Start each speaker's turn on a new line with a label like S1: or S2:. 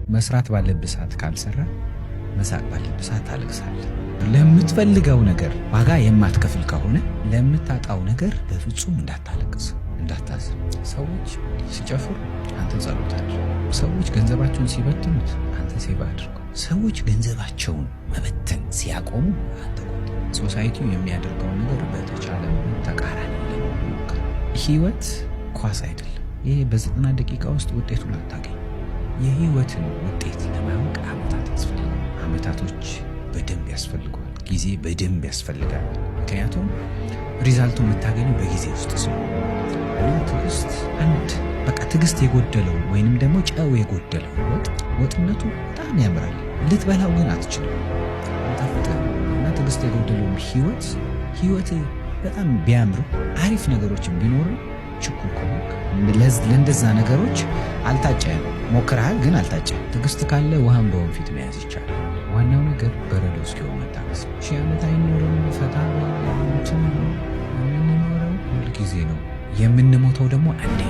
S1: መስራት ባለብህ ሰዓት ካልሰራ መሳቅ ባለብህ ሰዓት ታለቅሳለህ። ለምትፈልገው ነገር ዋጋ የማትከፍል ከሆነ ለምታጣው ነገር በፍጹም እንዳታለቅስ፣ እንዳታዝን። ሰዎች ሲጨፍሩ አንተ ጸሎት አድርግ። ሰዎች ገንዘባቸውን ሲበትኑት አንተ save አድርገው። ሰዎች ገንዘባቸውን መበተን ሲያቆሙ አንተ ቆጥብ። Society ው የሚያደርገውን ነገር በተቻለ መጠን ተቃራኒ ለመሆን ሞክር። ህይወት ኳስ አይደለም። ይሄ በ90 ደቂቃ ውስጥ ውጤቱን አታገኝ። የህይወትን ውጤት ለማወቅ አመታት ያስፈልጋል። አመታቶች በደንብ ያስፈልገዋል። ጊዜ በደንብ ያስፈልጋል። ምክንያቱም result ኡ የምታገኘው በጊዜ ውስጥ ስለሆነ ማለት ነው። እና ትዕግስት አንድ በቃ ትዕግስት የጎደለው ወይንም ደግሞ ጨው የጎደለው ወጥ ወጥነቱ በጣም ያምራል፣ ልትበላው ግን አትችልም፣ አይጣፍጥህም። እና ትዕግስት የጎደለውም ህይወት ህይወት በጣም ቢያምሩ አሪፍ ነገሮችን ቢኖሩ ችኩል ከሆንክ ለእንደዛ ነገሮች አልታጨህም። ሞክረሃል ግን አልታጨህም። ትዕግስት ካለ ውሃን በወንፊት መያዝ ይቻላል። ዋናው ነገር በረዶ እስኪሆን መታገስ። 1000 ዓመት አይኖርም። ፈታ እንትን የምንኖረው ሁል ጊዜ ነው። የምንሞተው ደግሞ አንዴ።